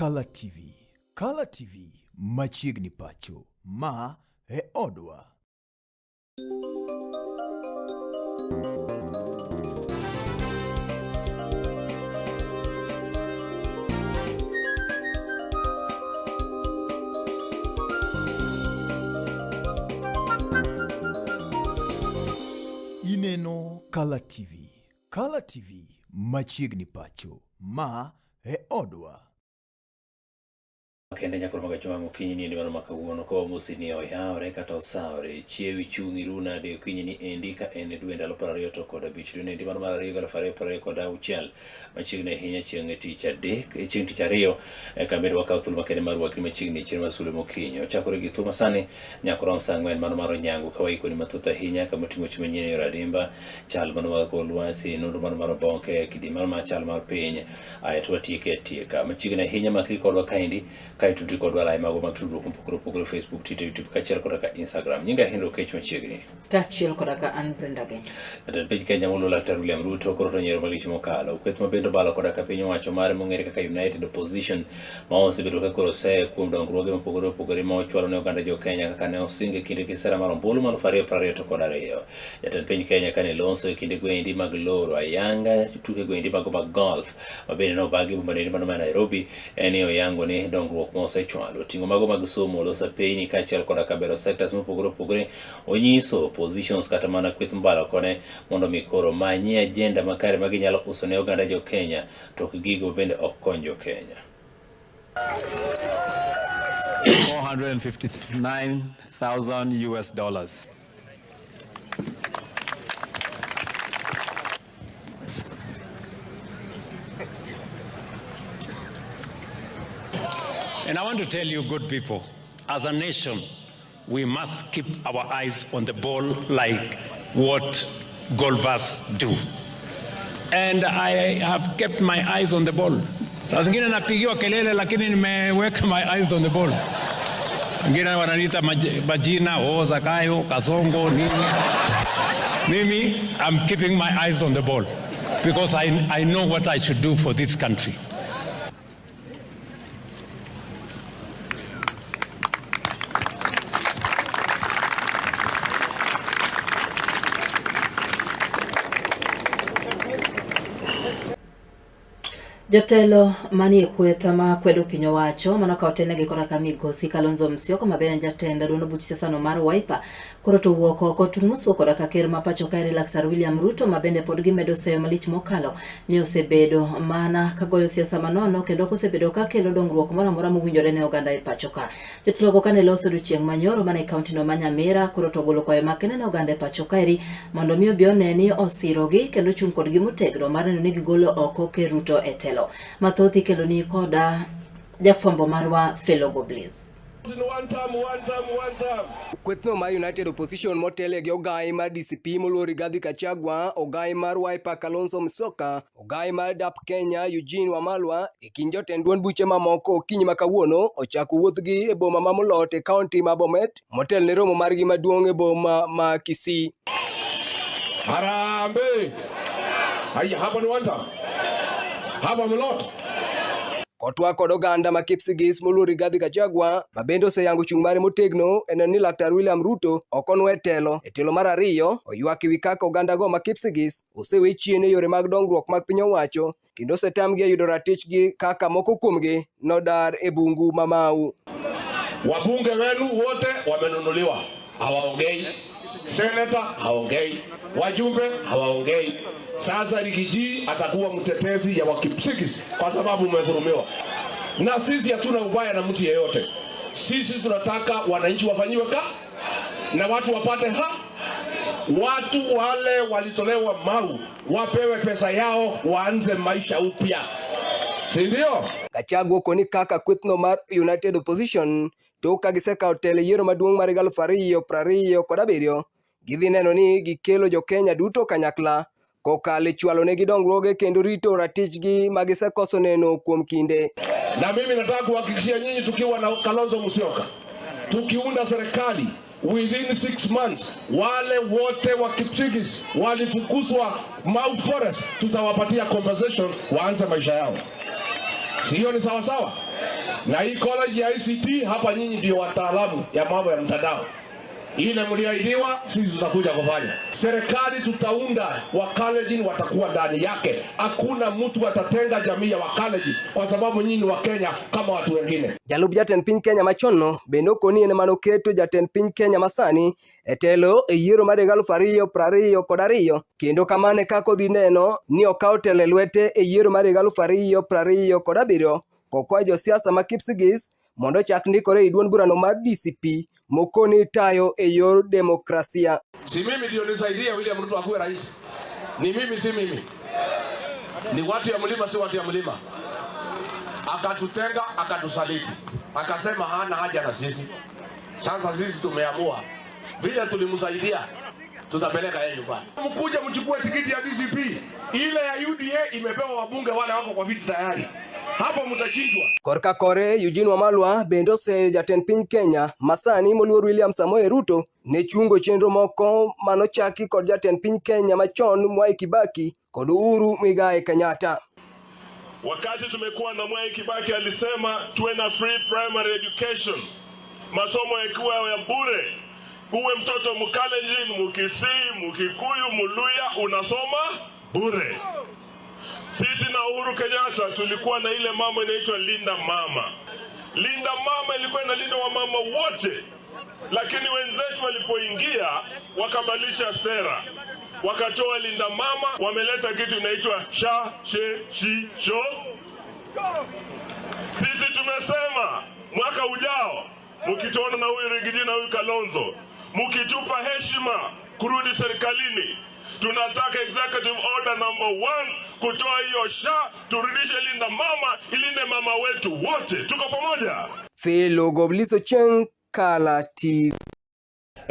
Kala TV. Kala TV machiegni pacho. Ma e odwa. Ineno Kala TV. Kala TV machiegni pacho. Ma e odwa. Kende nyakoro mag achoma okinyi ni mano ma kawuono ka wamosi ni oyawre kata osawre chiew ichung' iru nade okinyi ni endi ka en dwe ndalo 25 dwe endi mano mar 2 2026 machiegni ahinya chieng' tich adek chieng' tich ariyo eka bende wakawo thuolo makende mar rwakni machiegni chieng' mar sulwe mokinyi ochakore gi thuolo masani nyaka rom saa 4 mano mar onyango ka waikoni mathoth ahinya kama oting'o weche manyien e yor adimba chal mano mag kor lwasi nonro mano mar oboke kidi mano mar chal mar piny aeto watieke atieka machiegni ahinya makri kodwa kaendi ka itudri kodwa lai mago mag tudruok mopogore opogore Facebook, Twitter, YouTube kaachiel koda ka Instagram. Nyinga Henry Okech machiegni. Kaachiel koda ka an Brenda Genya. Jatend piny Kenya moluor Laktar William Ruto koro to nyiero malich mokalo. Kweth ma bende obalo koda ka piny owacho mare mong'ere kaka United Opposition ma osebedo ka koro seye kuom dongruoge mopogore opogore ma ochwalo ne oganda jo Kenya kaka ne osing e kinde kisera mar ombulu mar 2022. Jatend piny Kenya kane loso e kinde gwendi mag loro ayanga tuke gwendi mago mag golf ma bende nobagi boma neni mano ma Nairobi en ni oyango ni dongruok ma osechwalo ting'o mago mag somo, loso apeyni kaachiel koda ka bero sectors mopogore opogore onyiso oppositions kata mana kweth mobalo kode mondo mi koro manyie agenda makare ma ginyalo uso ne oganda jo Kenya to ok gigo bende ok kony jo Kenya. 459,000 US dollars. And I want to tell you, good people, as a nation, we must keep our eyes on the ball like what golfers do. And I have kept my eyes on the ball. Saa zingine napigiwa kelele lakini nimeweka my eyes on the ball. Wengine wananiita majina, oh, Zakayo, Kasongo, nini. Mimi, I'm keeping my eyes on the ball because I know what I should do for this country. Jotelo manie kweth ma kwedo piny owacho mano ka otenegi koda ka migosi Kalonzo Musyoka ma bende en jatend duond buch siasa no mar Wiper koro to wuok oko tung' mosuo koda ka ker ma pacho kae Laktar William Ruto ma bende pod gimedo seyo malich mokalo ni osebedo mana ka goyo siasa manono kendo ok osebedo ka kelo dongruok moro amora mowinjore ne oganda e pacho ka. Jotelogo kane loso odiochieng' manyoro mana e kaontino ma Nyamira koro to ogolo kwayo makende ne oganda e pacho kaeri mondo mi obi one ni osirogi kendo chung' kodgi motegno mar neno ni gigolo oko Ker Ruto e telo. Mathoth ikelo ni koda jafwambo marwa Felogo Bliss. Kwethno mar United Opposition motele gi ogai mar DCP moluor Rigathi Gachagua, ogai mar Wiper Kalonzo Musyoka, ogai mar DAP Kenya Eugene Wamalwa e kind jotend duond buche mamoko okinyi ma kawuono ochako wuodhgi e boma ma Mulot e kaunti ma Bomet motel ne romo margi maduong' e boma ma Kisii. Harambee! Haya, hapa ni one term. Hapa Mulot. Kotwak kod oganda ma Kipsigis moluor Rigathi Gachagua ma bende oseyango chung' mare motegno e neno ni Laktar William Ruto ok onwe telo. E tielo mar ariyo, oywak ewi kaka ogandago ma Kipsigis osewe chien e yore mag dongruok mag piny owacho kendo osetamgi e yudo ratichgi kaka moko kuomgi nodar e bungu ma Mau. Wabunge wenu wote wamenunuliwa, hawaongei. Seneta haongei, wajumbe hawaongei. Sasa Rigiji atakuwa mtetezi ya Wakipsigis kwa sababu umedhulumiwa, na sisi hatuna ubaya na mtu yeyote. Sisi tunataka wananchi wafanyiwe ka na watu wapate ha watu wale walitolewa Mau wapewe pesa yao waanze maisha upya, si ndio? Gachagua okoni kaka kwethno mar United Opposition tok ka gisekawo telo e yiero maduong' mar 2027 gidhi neno ni gikelo jo-Kenya duto kanyakla kokalo e chwalo negi dongruoge kendo rito ratichgi ma gisekoso neno kuom kinde. Na mimi nataka kuhakikishia nyinyi, tukiwa na Kalonzo Musyoka, tukiunda serikali within 6 months, wale wote wa Kipsigis walifukuzwa Mau Forest, tutawapatia compensation waanze maisha yao. Sio ni sawa sawa? Na hii college ya ICT hapa, nyinyi ndio wataalamu ya mambo ya mtandao. Ile mliahidiwa, sisi tutakuja kufanya. Serikali tutaunda, Wakalenjin watakuwa ndani yake. Hakuna mtu atatenga jamii ya Wakalenjin kwa sababu nyinyi ni Wakenya kama watu wengine. Jalup jatend piny Kenya machon bende okoni en emanoketo jatend piny Kenya masani e telo e yiero mar higa 2022 kendo kamano e kaka odhi neno ni okawo telo e lwete e yiero mar higa 2027 kokwayo josiasa ma Kipsigis mondo ochak ndikore e duond burano mar DCP mokoni tayo e yor demokrasia. Si mimi ndio nisaidia William Ruto akuwe rais? Ni mimi, si mimi? Ni watu ya mlima, si watu ya mlima? Akatutenga, akatusaliti, akasema hana haja na sisi. Sasa sisi tumeamua vile tulimsaidia, tutapeleka yeye nyumbani. Mkuja mchukue tikiti ya DCP, ile ya UDA imepewa wabunge wale wako kwa viti tayari, hapo mtachinjwa. Korka kore Eugene Wamalwa bende oseyo jatend piny Kenya masani moluor William Samoei Ruto ne chungo chenro moko manochaki kod jatend piny Kenya machon Mwai Kibaki kod Uhuru Muigai Kenyatta. Wakati tumekuwa na Mwai Kibaki alisema tuwe na free primary education, masomo yakiwa ya bure, uwe mtoto Mkalenjin, Mkisii, Mkikuyu, Muluya, unasoma bure. Sisi na Uhuru Kenyatta tulikuwa na ile mambo inaitwa Linda Mama. Linda Mama ilikuwa inalinda wamama wote, lakini wenzetu walipoingia wakabadilisha sera, wakatoa Linda Mama, wameleta kitu inaitwa sha she shi sho. Sisi tumesema mwaka ujao mkituona na huyu Riggy G na huyu Kalonzo, mkitupa heshima kurudi serikalini, tunataka executive order number 1 kutoa hiyo sha, turudishe Linda Mama, ilinde mama wetu wote. Tuko pamoja? Philo Gobliso Cheng, Kala TV.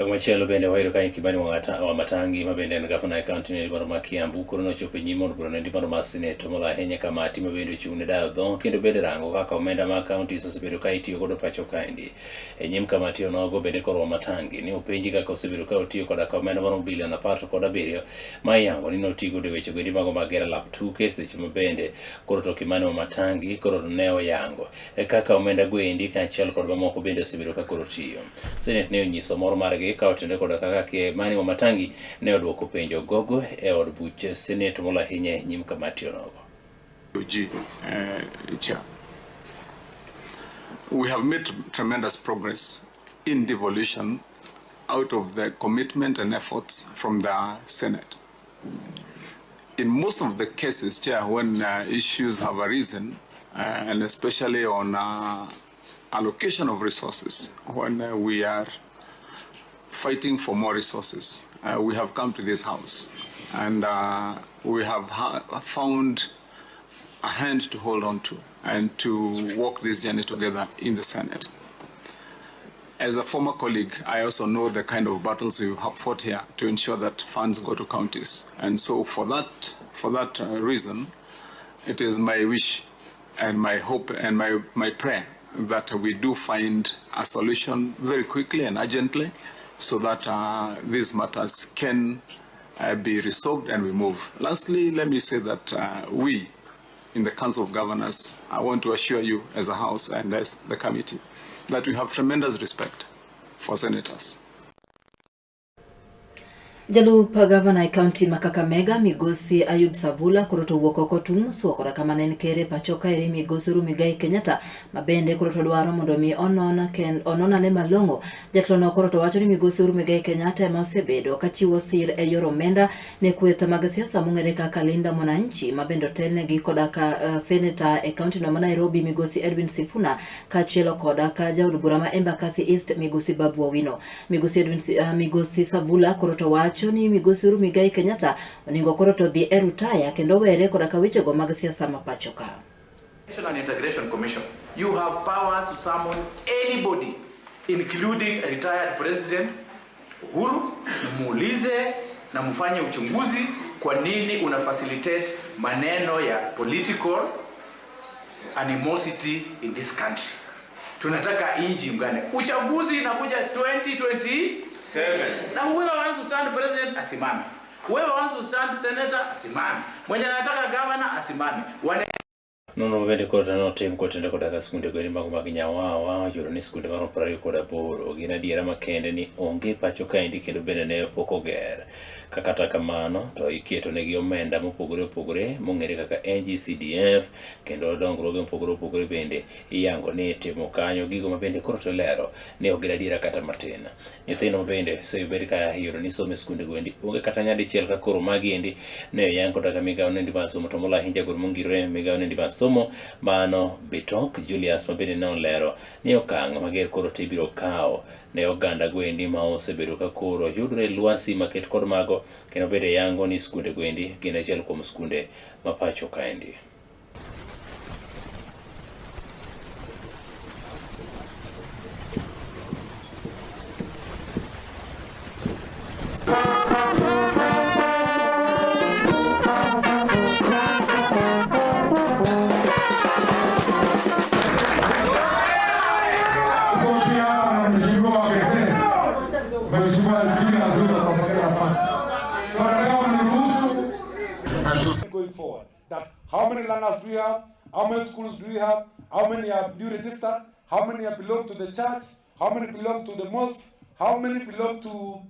Machielo bende wayudo ka Kimani Wamatangi ma bende en gavana e kaunti ni mar Kiambu koro nochopo e nyim od bura mar mar Senate molo ahinya kamati ma bende ochung' ne dayo dho kendo bende rango kaka omenda mag counties osebedo ka itiyo godo pacho kaendi. E nyim kamati onogo bende koro Wamatangi ne openji kaka osebedo ka otiyo koda ka omenda maromo bilion 17 ma iyango ni notiyo godo e weche goendi mago mag gero lap tuke seche ma bende koro to Kimani Wamatangi koro ne oyango e kaka omenda goendi kaachiel kod mamoko bende osebedo ka koro tiyo. Senate ne onyiso mor margi ka otenore koda kaka Kimani Wamatangi ne oduoko penjo gogo e od buch Senate molo ahinya e nyim kamati onogo. Chair. We have made tremendous progress in devolution out of the commitment and efforts from the Senate. In most of the cases, Chair, when issues have arisen, and especially on allocation of resources, when we are fighting for more resources, we have come to this house and we have found a hand to hold on to and to walk this journey together in the Senate. As a former colleague, I also know the kind of battles we have fought here to ensure that funds go to counties. And so for that reason, it is my wish and my hope and my prayer that we do find a solution very quickly and urgently so that these matters can be resolved and we move. Lastly, let me say that we, in the Council of Governors, I want to assure you as a House and as the committee that we have tremendous respect for senators. Jalup gavana e kaunti ma Kakamega Migosi Ayub Savula koro to wuok oko tung' mosuo koda kama ne en ker e pacho kaeri Migosi Uhuru Muigai Kenyatta ma bende koro to dwaro mondo mi onon ane malong'o. Jatelono koro to wacho ni Migosi Uhuru Muigai Kenyatta ema osebedo kachiwo sir e yor omenda ne kweth mag siasa mong'ere kaka Linda Mwananchi ma bende otelnegi koda ka seneta e kaunti no ma Nairobi Migosi Edwin Sifuna kaachiel koda ka jaod bura ma Embakasi East Migosi Babu Owino. Migosi Savula koro to wacho ni Migosi Uhuru Muigai Kenyatta onego koro to dhi e rutaya kendo were koda ka wechego mag siasa ma pacho ka. National Integration Commission, you have powers to summon anybody including retired President Uhuru, muulize na mfanye uchunguzi kwa nini una facilitate maneno ya political animosity in this country. Tunataka inji ungane. Uchaguzi inakuja 2027. Na whoever wants to stand president asimame. Whoever wants to stand senator asimame. Mwenye anataka governor asimame. Nonro bende koro to notim kotenore koda ka skunde goendi mago mag Nyawawa oyudo ni skunde maromo 28 gin adiera makende ni onge pacho kaendi kendo bende ne pok oger. Ka kata kamano to iketo negi omenda mopogore opogore mong'ere kaka NGCDF kendo dongruoge mopogore opogore bende iyango ni itimo kanyo gigo ma bende koro to ilero ni ok gin adiera kata matin. Nyithindo ma bende osebed ka iyudo ni somo e skunde goendi onge kata nyadichiel ka koro magi endi ne oyang koda ka migawo noendi mar somo to moloyo ahinya jagoro mongirore migawo noendi mar somo mano Bitok Julius ma bende ne olero ni okang' mager koro to ibiro kawo ne oganda goendi ma osebedo ka koro yudore e lwasi maket kod mago kendo bende yango ni skunde goendi gin achiel kuom skunde ma pacho kaendi. Going forward, that how many learners do we have, how many schools do we have, how many are new registered, how many are belong to the church, how many belong to the mosque, how many belong to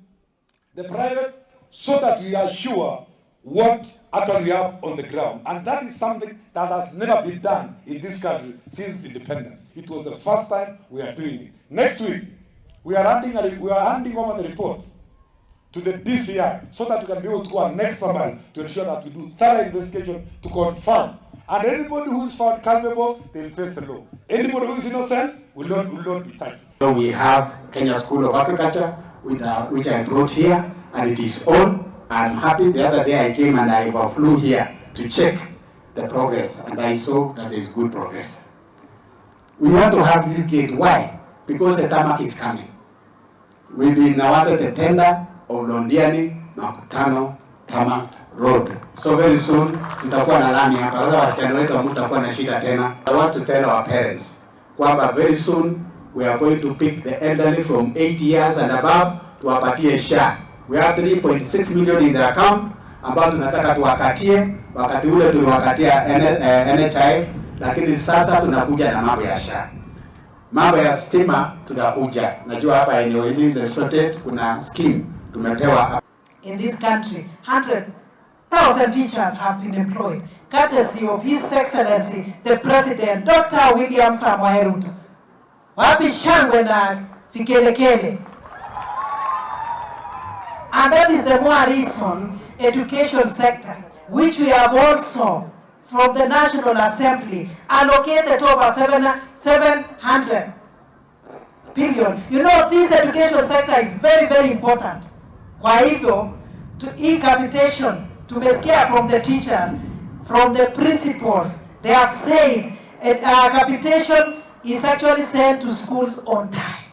the private, so that we are sure what actually we have on the ground. And that is something that has never been done in this country since independence. It was the first time we are doing it. Next week, we are handing over the report to the DCI so that we can be able to go an extra mile to ensure that we do thorough investigation to confirm. And anybody who is found culpable, they will face the law. Anybody who is innocent will not be touched. So we have Kenya School of Agriculture, which I brought here, and it is on. I'm happy. The other day I came and I overflew here to check the progress, and I saw that there is good progress. We want to have this gate. Why? Because the tarmac is coming. We've been awarded the tender of Londiani Makutano Tarmac Road. So very soon tutakuwa na lami hapa. Sasa wasichana wetu hamtakuwa na shida tena. I want to tell our parents kwamba very soon we are going to pick the elderly from 8 years and above tuwapatie SHA. We have 3.6 million in the account ambao tunataka tuwakatie. Wakati ule tuliwakatia NHIF, lakini sasa tunakuja na mambo ya SHA. Mambo ya stima tunakuja. Najua hapa eneo hili Lesotet kuna scheme tumepewa. In this country, 100,000 teachers have been employed, courtesy of His Excellency, the President, Dr. William Samoei Ruto. Wapi shangwe na vigelegele. And that is the more reason education sector, which we have also from the National Assembly allocated over 700 billion. You know, this education sector is very, very important. Kwa hivyo, to e-capitation, tumesikia from the teachers, from the principals, they have said capitation is actually sent to schools on time.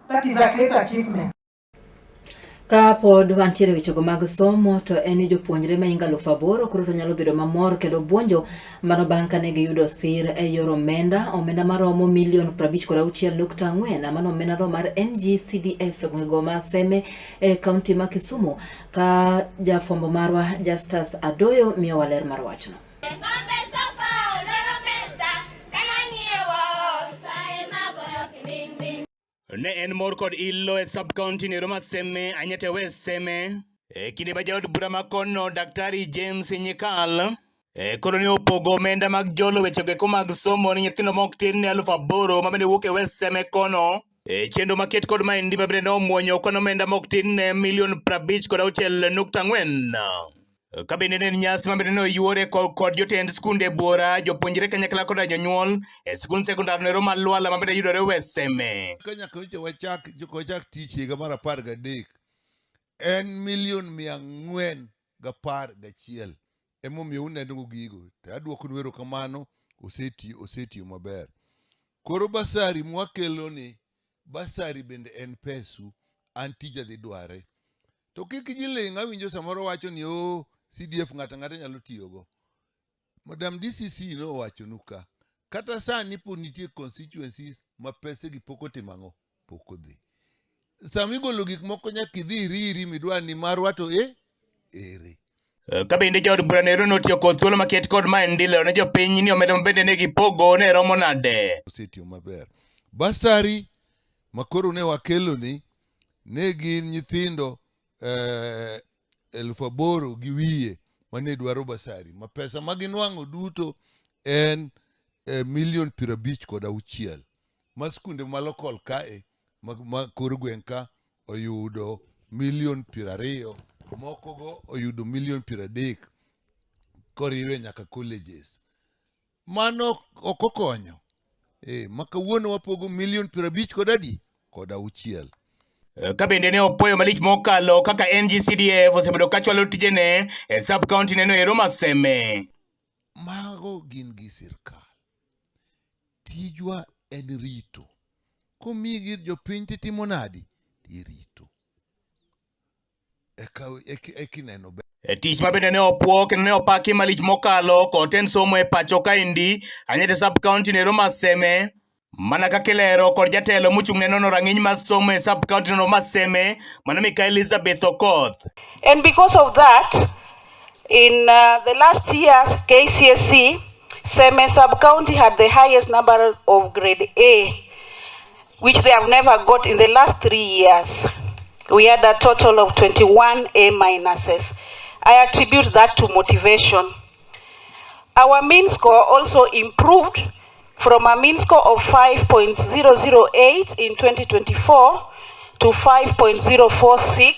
That is a great achievement. Ka pod wantiere wechego mag somo to en ni jopuonjre mahingo 8,000 koro to nyalo bedo mamor kendo buonjo mano bang' kane giyudo sir e yor omenda, omenda maromo milion 56.4 mano omenda mar NGCDF e gwengego ma Seme e kaunti ma Kisumu ka jafwambo marwa Justus Adoyo miyowa ler mar wachno. Ne en mor kod ilo e sub-county nero ma Seme, Anyete West Seme. E kinde ma jaod bura ma kono Daktari James Nyikal koro ne opogo omenda mag jolo wechego eko mag somo ne nyithindo mok tin ne 8,000 ma bende wuok e West Seme kono. E chenro maket kod maendi ma bende ne omuonyo kwan omenda mok tin ne milion 56.4. Ka bende ne en nyasi ma bende ne oyuore kod jotend skunde buora, jopuonjre kanyakla koda jonyuol e skund sekondar nero ma Lwala ma bende yudore West Seme. Ka nyaka nyocha wachak tich higa mar 13 en milion 411. Emomiyo uneno gigo. To aduokonu erokamano, osetiyo maber. Koro basari mwakelo ni, basari bende en pesu, an tija dhi dware. To kik ji ling', awinjo samoro wacho ni oh, CDF ng'ato ang'ata nyalo tiyogo. Madam DCC nowachonu ka, kata sani pod nitie constituencies ma pesegi pok otimo ang'o? Pok odhi. Sama igolo gik moko nyaka idhi iriri midwar ni marwa to ere. Ka bende jaod bura nero notiyo kod thuolo maket kod maendi lero ne jopiny ni omenda mabende ne gipogo ne romo nade. Osetiyo maber. Basari makoro ne wakeloni ne gin nyithindo 8,000 gi wiye mane dwaro basari ma pesa ma ginwang'o duto en milion 56 ma skunde ma lokol kae ma kor gweng' ka oyudo milion 20, mokogo oyudo milion 30 koriwe nyaka colleges. Mano ok okonyo. Ma kawuono wapogo milion 50 kod adi? Kod auchiel. Ka bende ne opuoyo malich mokalo kaka NGCDF osebedo ka chwalo tijene e sub county neno ero Maseme. Mago gin gi sirkal. Tijwa en rito. Komigi gir jopiny titimo nadi? Irito. Eka ineno ber. Tich ma bende ne opuo kendo ne opaki malich mokalo kotend somo e pacho kaendi Anyete sub county nero Maseme. Mana kaka ilero kod jatelo mochung' ne nono rang'iny mar somo e sub county nero Maseme, mano Mika Elizabeth Okoth. And because of that, in the last year, KCSE, Seme sub-county had the highest number of grade A, which they have never got in the last 3 years. We had a total of 21 A minuses. I attribute that to motivation. Our mean score also improved from a mean score of 5.008 in 2024 to 5.046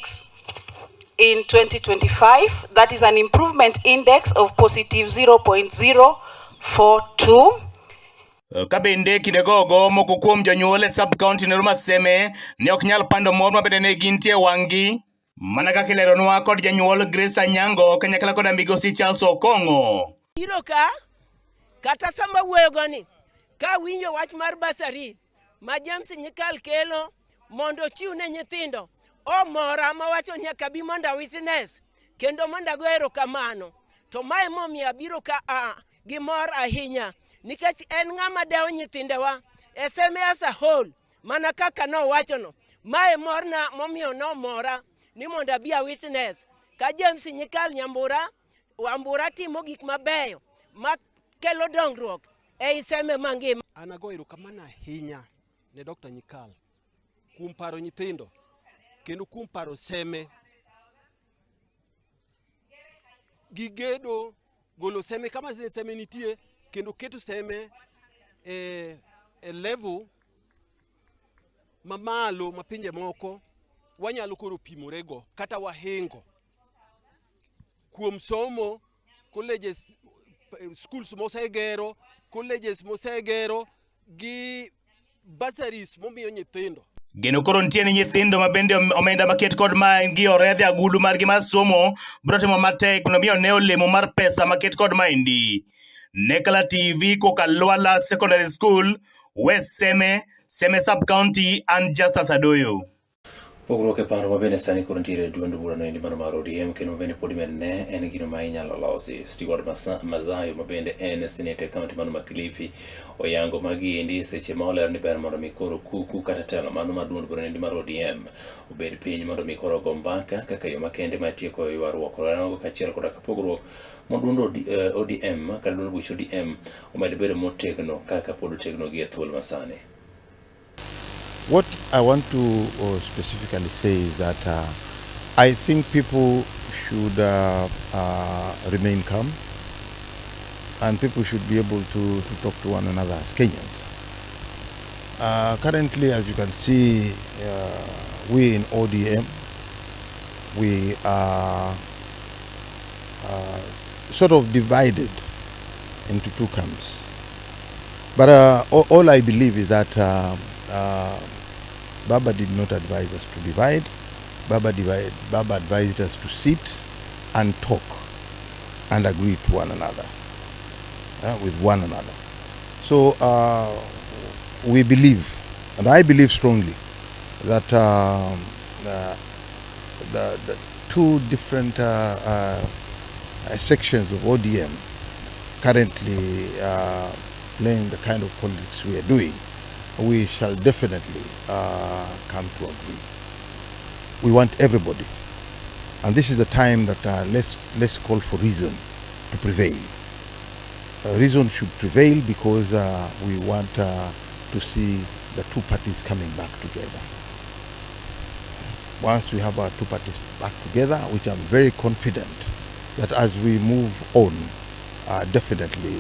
in 2025. That is an improvement index of positive 0.042. Ka bende kinde gogo moko kuom jonyuol e sub county nero Maseme ne ok nyal pando mor ma bende ne gintie wang'gi. Mana kaka ileronwa kod janyuol Grace Anyango kanyakla kod migosi Charles Okong'o. Biro ka kata sama wuoyogo ni ka winjo wach mar basari ma James Nyikal kelo mondo ochiw ne nyithindo, omora mawacho nyaka bi mondo a witness kendo mondo ago erokamano. To mae momiyo abiro ka a gi mor ahinya nikech en ng'ama dewo nyithindewa e Seme as a whole, mana kaka nowachono. Mae morna momiyo nomora ni mondo abi a witness ka James Nyikal Nyambura Wambura timo gik mabeyo makelo dongruok ei Seme mangima. An ago erokamano ahinya ne Dr. Nyikal kuom paro nyithindo kendo kuom paro Seme. Gigedo golo Seme kama Seme nitie kendo keto Seme e level mamalo ma pinje moko wanyalo koro pimorego kata wahingo. Kuom somo, colleges, schools mosegero, colleges mosegero gi bursaries momiyo nyithindo. Geno koro nitie ni nyithindo ma bende omenda maket kod ma gi oredhe agulu margi mar somo biro timo matek mondo mi one olemo mar pesa maket kod maendi. Nekala TV koka Lwala Secondary School, West Seme, Seme Sub County and Justus Adoyo. Pogruok e paro mabende sani koro nitiere e duond burano endi mano mar ODM kendo mabende pod imedo ne en gino ma inyalo losi. Stewart Mazayo mabende en seneta e kaunti mano ma Kilifi oyango magi endi seche ma olero ni ber mondo mi koro kuku kata telo mano mar duond burano endi mar ODM obed piny mondo mi koro ogo mbaka kaka yo makende mar tieko ywaruok kaachiel koda ka pogruok mondo duond ODM kata duond buch ODM omed bedo motegno kaka pod otegno gi e thuolo masani. What I want to specifically say is that I think people should remain calm and people should be able to talk to one another as Kenyans. Currently, as you can see, we in ODM, we are sort of divided into two camps. But all I believe is that Baba did not advise us to divide. Baba advised us to sit and talk and agree to one another, with one another. So we believe, and I believe strongly, that the two different sections of ODM currently playing the kind of politics we are doing, we shall definitely come to agree. We want everybody And this is the time that let's call for reason to prevail. Reason should prevail because we want to see the two parties coming back together. Once we have our two parties back together, which I'm very confident that as we move on, definitely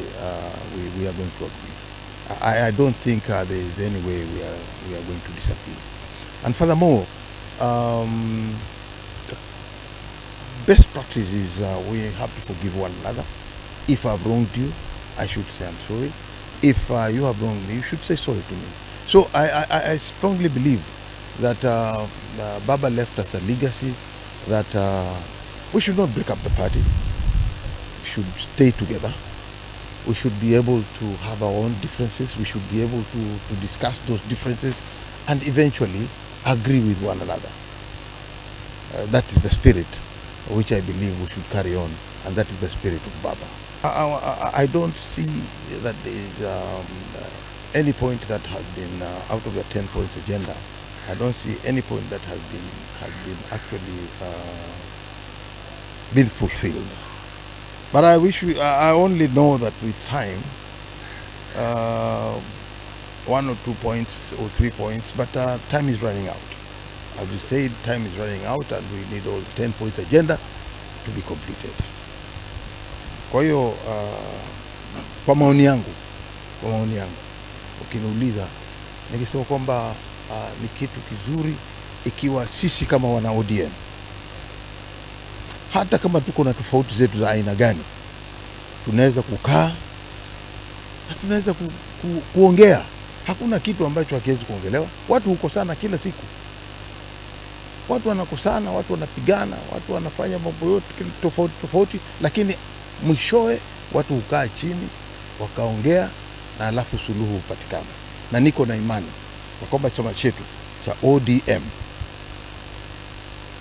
we are going to agree. I don't think there is any way we are going to disagree. And furthermore, best practice is we have to forgive one another. If I've wronged you, I should say I'm sorry. If you have wronged me, you should say sorry to me. So I strongly believe that Baba left us a legacy that we should not break up the party. We should stay together. We should be able to have our own differences. We should be able to discuss those differences and eventually agree with one another. That is the spirit which I believe we should carry on, and that is the spirit of Baba. I don't see that there is any point that has been out of the 10 points agenda. I don't see any point that has been actually been fulfilled. But I wish we, I only know that with time, 1 or 2 points or 3 points, but time is running out. As we said, time is running out and we need all the 10 points agenda to be completed. Kwa hiyo kwa maoni yangu, ukiniuliza nikisema kwamba ni kitu kizuri ikiwa sisi kama wana ODM, hata kama tuko na tofauti zetu za aina gani, tunaweza kukaa na tunaweza kuongea. Hakuna kitu ambacho hakiwezi kuongelewa. Watu hukosana kila siku, watu wanakosana, watu wanapigana, watu wanafanya mambo yote tofauti tofauti, lakini mwishowe watu hukaa chini wakaongea na alafu suluhu hupatikana. Na niko na imani ya kwamba chama chetu cha ODM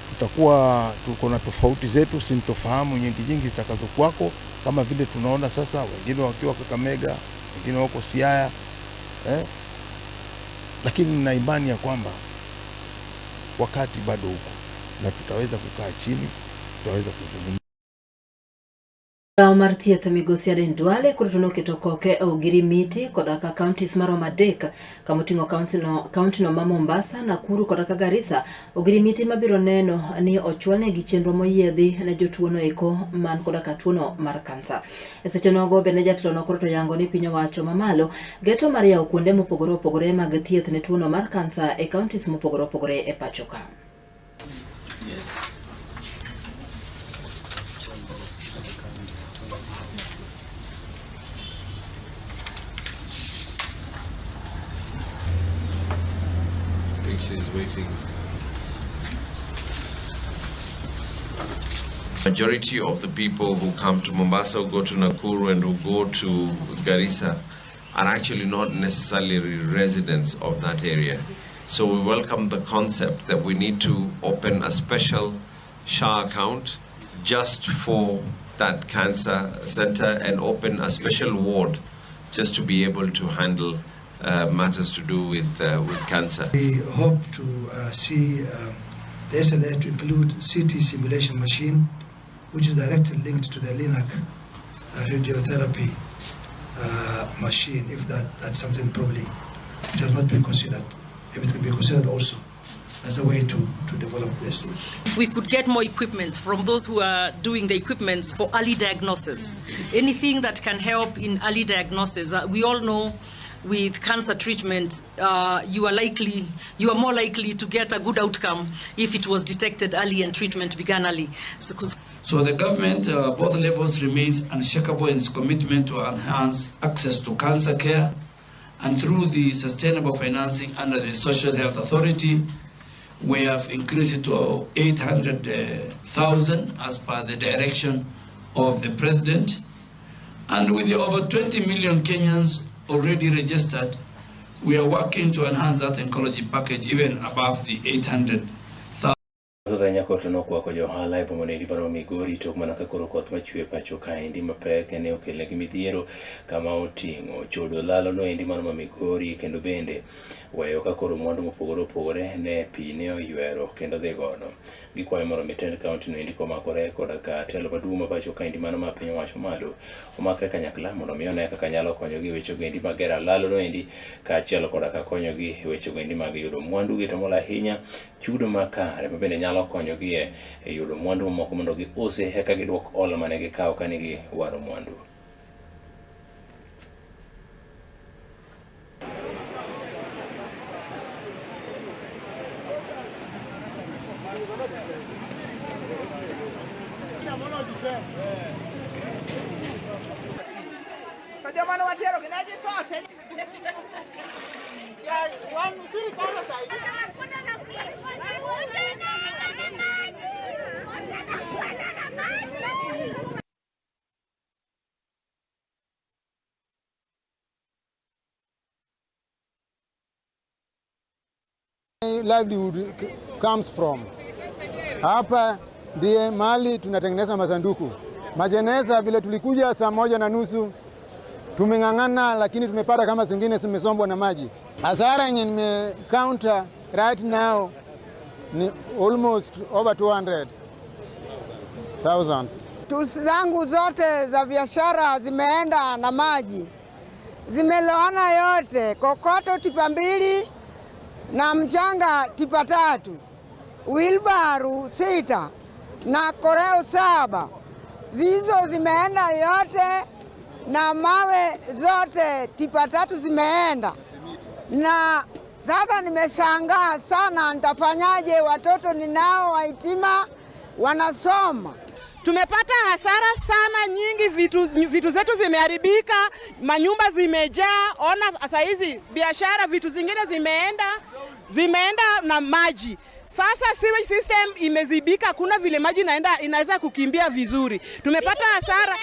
tutakuwa tuko na tofauti zetu, sintofahamu nyingi nyingi zitakazokuwako, kama vile tunaona sasa wengine wakiwa Kakamega, wengine wako Siaya, lakini nina imani ya kwamba wakati bado uko na tutaweza kukaa chini, tutaweza kuzungumza. Migawo mar thieth migosi Aden Duale koro to noketo koke e ogirimiti koda ka counties maromo 3 kamoting'o kaunti no ma Mombasa, Nakuru koda ka Garissa. Ogirimiti mabiro neno ni ochwalnegi chenro moyiedhi ne jotuono eko man koda ka tuono mar kansa. E seche nogo bende jatelo no koro to yango ni piny owacho mamalo geto mar yawo kuonde mopogore opogore mag thieth ne tuono mar kansa e counties mopogore opogore e pacho ka. Yes. She's waiting. Majority of the people who come to Mombasa, who go to Nakuru and who go to Garissa are actually not necessarily residents of that area. So we welcome the concept that we need to open a special SHA account just for that cancer center and open a special ward just to be able to handle matters to do with cancer. We hope to see the SLA to include CT simulation machine, which is directly linked to the LINAC radiotherapy machine, if that's something probably which has not been considered, if it can be considered also as a way to develop this. If we could get more equipment from those who are doing the equipment for early diagnosis, anything that can help in early diagnosis. We all know with cancer treatment, you are more likely to get a good outcome if it was detected early and treatment began early. So the government, both levels, remains unshakable in its commitment to enhance access to cancer care, and through the sustainable financing under the Social Health Authority, we have increased it to 800,000 as per the direction of the president. And with the over 20 million Kenyans already registered, we are working to enhance that oncology package even above the 800,000. mathoth ahinya koro to nokwako jo ohala e boma noendi mar Migori tok mana ka koro koth machwe pacho kaendi mapek ne okelnegi midhiero kama oting'o chodo lalo noendi mar Migori kendo bende weyo ka koro mwandu mopogore opogore ne pi ne oywero kendo dhi godo. Gikwayo mondo mi tend kaunti noendi komakore koda ka telo maduong' ma pacho kaendi mano ma piny owacho malo omakre kanyakla mondo mi one kaka nyalo konyogi e weche goendi mag gero lalo noendi kaachiel koda ka konyogi e weche goendi mag yudo mwandu gi to moloyo ahinya chudo makare ma bende nyalo konyogi e yudo mwandu mamoko mondo giusi eka giduok hola mane gikawo kane giwaro mwandu. Livelihood comes from. Hapa ndiye mali tunatengeneza masanduku. Majeneza vile tulikuja saa 1:30 tumeng'ang'ana, lakini tumepata kama zingine zimesombwa na maji. Hasara yenye nime counter right now ni almost over 200,000. Tools zangu zote za biashara zimeenda na maji, zimeloana yote, kokoto tipa 2 na mchanga tipa 3, wilbaru 6 na koreo 7. Zizo zimeenda yote na mawe zote tipa 3 zimeenda. Na sasa nimeshangaa sana, nitafanyaje? Watoto ninao waitima wanasoma. Tumepata hasara sana nyingi, vitu zetu zimeharibika, manyumba zimejaa. Ona saa hizi biashara, vitu zingine zimeenda na maji. Sasa sewage system imezibika, kuna vile maji inaweza kukimbia vizuri. Tumepata hasara,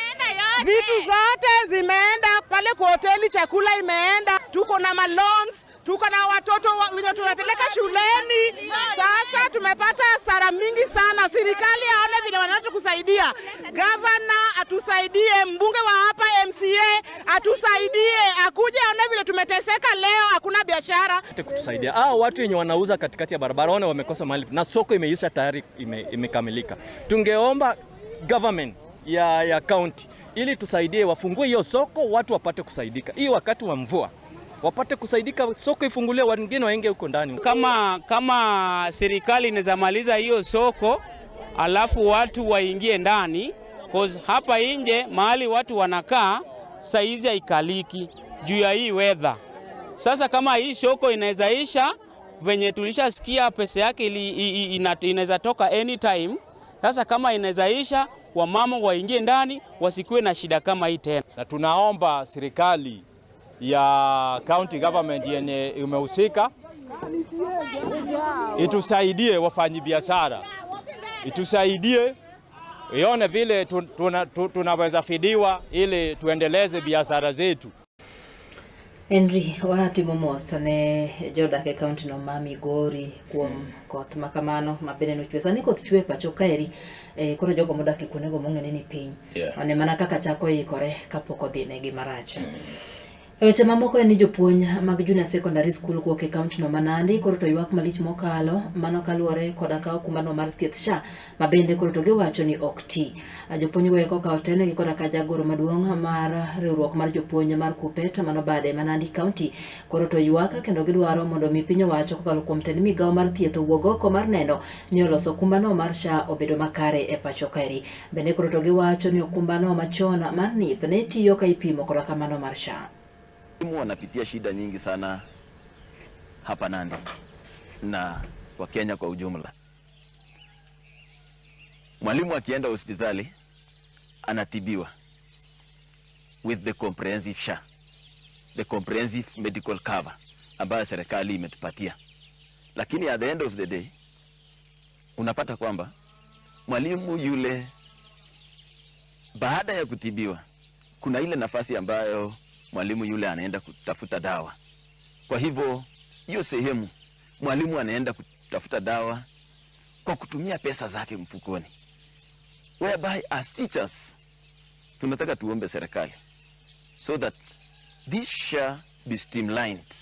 vitu zote zimeenda pale kwa hoteli, chakula imeenda, tuko na maloans, tuko na watoto tunapeleka shuleni. Sasa tumepata hasara mingi sana. Serikali aone vile wanatukusaidia. Governor atusaidie, mbunge wa hapa MCA atusaidie, akuje aone vile tumeteseka leo, hakuna biashara. Kutusaidia. Watu wenye wanauza katikati ya barabara wana wamekosa mahali na soko imeisha tayari, imekamilika. Tungeomba government ya county ili tusaidie, wafungue hiyo soko, watu wapate kusaidika. Hii wakati wa mvua wapate kusaidika, soko ifunguliwe, wengine waingie huko ndani. Kama serikali inaweza maliza hiyo soko alafu watu waingie ndani, cause hapa nje mahali watu wanakaa saizi haikaliki juu ya hii weather. Sasa kama hii soko inawezaisha venye tulishasikia pesa yake inaweza toka anytime. Sasa kama inawezaisha, wamama waingie ndani wasikuwe na shida kama hii tena. Na tunaomba serikali ya county government yenye imehusika itusaidie wafanyibiashara, itusaidie ione vile tunaweza fidiwa ili tuendeleze biashara zetu. Henry watimo mos ne jodak e kaunti no ma Migori kuom koth makamano ma bende nochwe. Sani koth chwe pacho kaeri, koro jogo modak e kuondego mong'ene ni piny. One mana kaka chako ikore kapok odhi negi marach. E weche mamoko en ni jopuonj mag Junior Secondary School kuok e kaunti no ma Nandi koro to ywak malich mokalo mano kaluwore koda ka okumbano mar thieth SHA ma bende koro to giwacho ni ok ti. Jopuonj go eko okawo tenegi koda ka jagoro maduong' mar riwruok mar jopuonj mar KUPPET mano bade ma Nandi County koro to ywak kendo gidwaro mondo mi piny owacho kokalo kuom tend migawo mar thieth owuog oko mar neno ni oloso okumbano mar SHA obedo makare e pacho kaeri. Bende koro to giwacho ni okumbano machon mar NHIF ne tiyo ka ipimo koda kamano mar SHA. Wanapitia shida nyingi sana hapa Nandi na kwa Kenya kwa ujumla. Mwalimu akienda hospitali anatibiwa with the comprehensive SHA, the comprehensive medical cover ambayo serikali imetupatia. Lakini at the end of the day unapata kwamba mwalimu yule baada ya kutibiwa kuna ile nafasi ambayo mwalimu yule anaenda kutafuta dawa. Kwa hivyo hiyo sehemu mwalimu anaenda kutafuta dawa kwa kutumia pesa zake mfukoni. Whereby as teachers tunataka tuombe serikali so that this share be streamlined,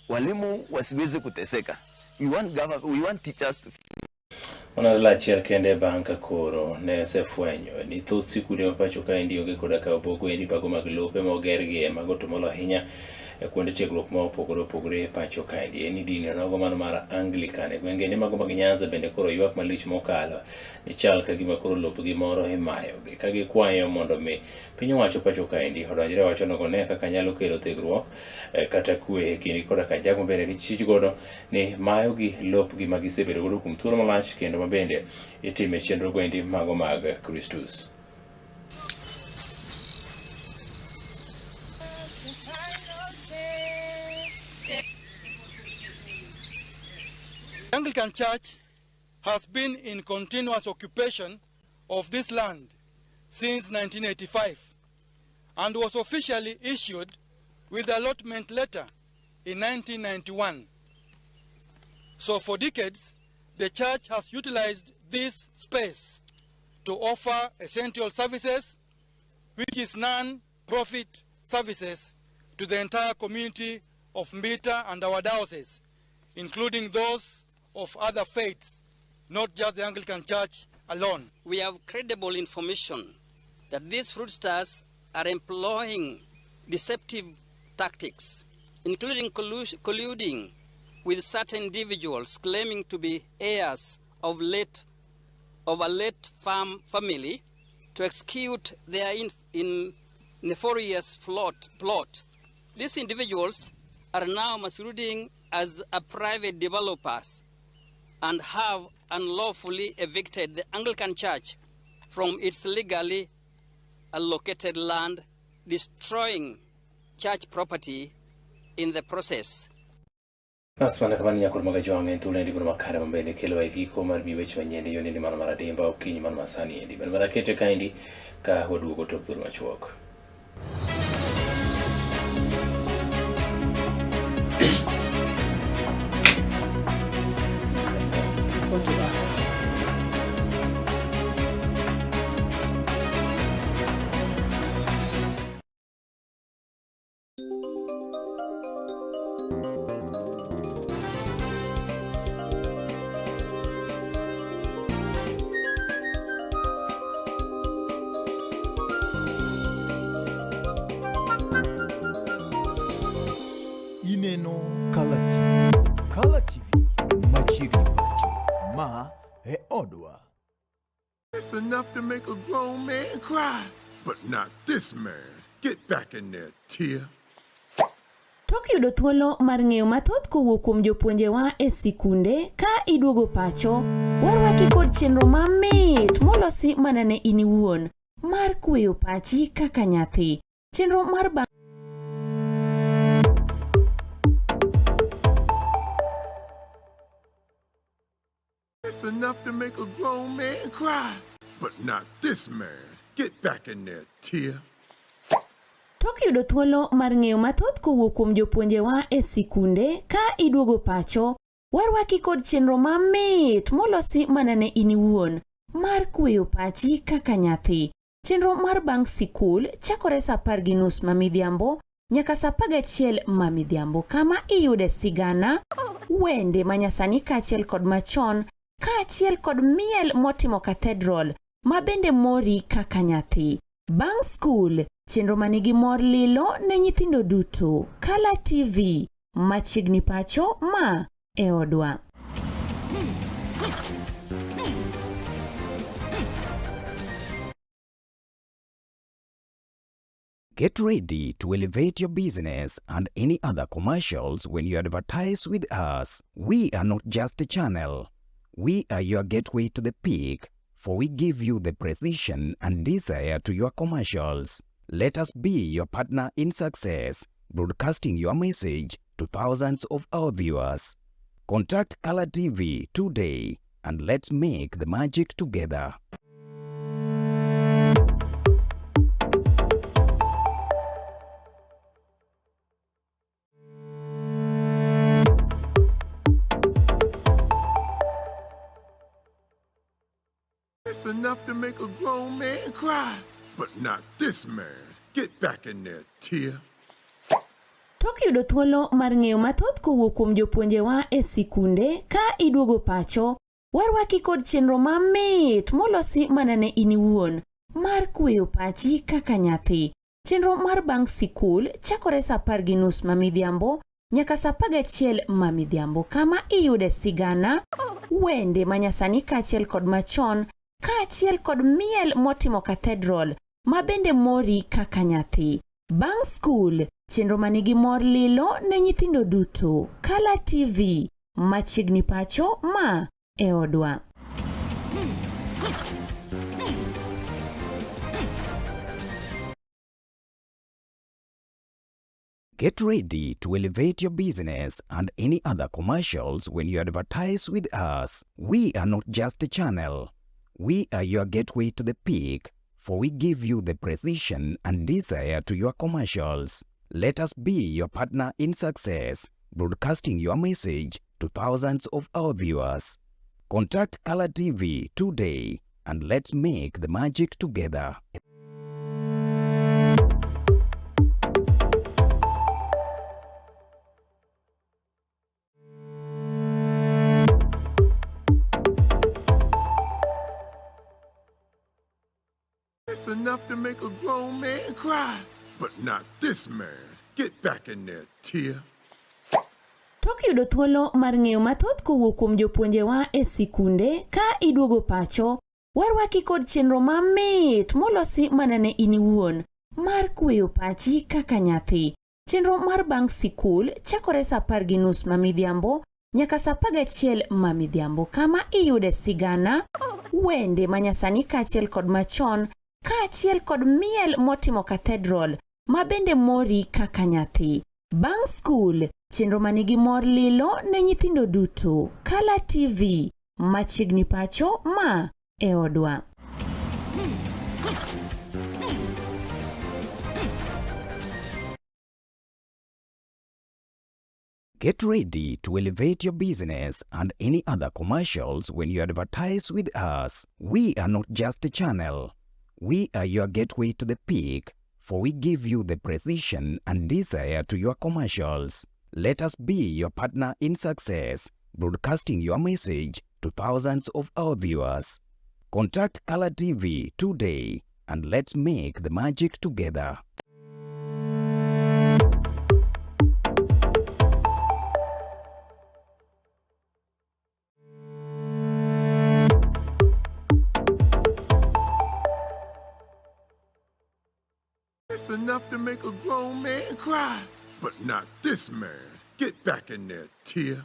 walimu wasiweze kuteseka. We want teachers to Mana dala achiel kende bang' ka koro ne osefwenyo ni thoth sikunde ma pacho kaendi onge koda ka opogo endi bago mag lope ma ogergie mago to molo ahinya e kuonde tiegruok ma opogore opogore e pacho kaendi. En ni dini onogo mano mar Anglican e gwenge ni mago mag Nyanza bende koro ywak malich mokalo ni chal ka gima koro lopgi moro imayogi ka gikwayo mondo mi piny owacho pacho kaendi odonjre wacho nogo ne kaka nyalo kelo thegruok kata kwe e kindgi koda ka jago bende gichich godo ni mayogi lopgi ma gisebedo godo kuom thuolo malach kendo ma bende itime chenro goendi mago mag Kristus. The Anglican Church has been in continuous occupation of this land since 1985 and was officially issued with the allotment letter in 1991. So for decades, the church has utilized this space to offer essential services, which is non-profit services to the entire community of Mbita and our diocese, including those of other faiths, not just the Anglican Church alone. We have credible information that these fraudsters are employing deceptive tactics, including colluding with certain individuals claiming to be heirs of a late farm family to execute their nefarious plot. These individuals are now masquerading as a private developers and have unlawfully evicted the Anglican Church from its legally allocated land, destroying church property in the process. Bas mana kamano nyakor mag ajwang' en thuolo endi mondo makare mabende kelo e giko mar miyo weche manyien e yonendi mano mar adimba okinyi mano masani endi. Bende mana kete kaendi ka waduogo tok thuolo machuok. Ineno Kala TV. Kala TV machiegni pacho. Ma e odwa. It's enough to make a grown man cry, but not this man. Get back in there, Tia. Tok yudo thuolo mar ng'eyo mathoth kowuok kuom jopuonjewa e sikunde ka iduogo pacho, warwaki kod chenro mamit molosi mana ne in iwuon mar kweyo pachi kaka nyathi. Chenro mar bang' It's enough to make a grown man cry, but not this man. Get back in there, Tia. Tok yudo thuolo mar ng'eyo mathoth kowuok kuom jopuonjewa e sikunde ka iduogo pacho, warwaki kod chenro mamit molosi mana ne in iwuon mar kweyo pachi kaka nyathi. Chenro mar bang' sikul chakore saa 10:30 ma midhiambo nyaka saa 11 ma midhiambo kama iyude sigana, wende manyasani kaachiel kod machon kaachiel kod miel motimo cathedral ma bende mori kaka nyathi. Bang' skul, chenro manigi mor lilo ne nyithindo duto. Kala TV, machiegni pacho ma e odwa. Get ready to elevate your business and any other commercials when you advertise with us. We are not just a channel. We are your gateway to the peak, for we give you the precision and desire to your commercials. Let us be your partner in success, broadcasting your message to thousands of our viewers. Contact Kala TV today and let's make the magic together. It's enough to make a grown man cry. But not this man. Get back in there, Tia. Tok yudo thuolo mar ng'eyo mathoth kowuok kuom jopuonjewa e sikunde ka iduogo pacho, warwaki kod chenro mamit molosi mana ne in iwuon mar kweyo pachi kaka nyathi. Chenro mar bang' sikul chakore sa 10:30 ma midhiambo nyaka sa 11 ma midhiambo kama iyude sigana, wende manyasani kaachiel kod machon kaachiel kod miel motimo cathedral ma bende mori kaka nyathi. Bang' skul, chenro ma nigi mor lilo ne nyithindo duto. Kala TV, machiegni pacho ma e odwa. Get ready to elevate your business and any other commercials when you advertise with us. We are not just a channel. We are your gateway to the peak, for we give you the precision and desire to your commercials. Let us be your partner in success, broadcasting your message to thousands of our viewers. Contact Color TV today and let's make the magic together. It's enough to make a grown man cry. But not this man. Get back in there, Tia. Tok yudo thuolo mar ng'eyo mathoth kowuok kuom jopuonjewa e sikunde ka iduogo pacho, warwaki kod chenro mamit molosi mana ne in iwuon mar kweyo pachi kaka nyathi. Chenro mar bang' sikul chakore sa 10:30 ma midhiambo nyaka sa 11 ma midhiambo kama iyude sigana, wende manyasani kaachiel kod machon kaachiel kod miel motimo cathedral ma bende mori kaka nyathi. Bang' skul, chenro ma nigi mor lilo ne nyithindo duto. Kala TV, machiegni pacho ma e odwa. Get ready to elevate your business and any other commercials when you advertise with us. We are not just a channel. We are your gateway to the peak, for we give you the precision and desire to your commercials. Let us be your partner in success, broadcasting your message to thousands of our viewers. Contact Color TV today and let's make the magic together. It's enough to make a grown man cry. But not this man. Get back in there, Tia.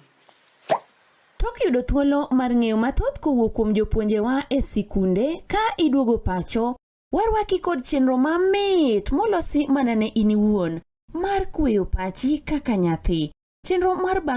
Tok yudo thuolo mar ng'eyo mathoth kowuok kuom jopuonjewa e sikunde ka iduogo pacho, warwaki kod chenro mamit molosi mana ne in iwuon mar kweyo pachi kaka nyathi. Chenro mar bang'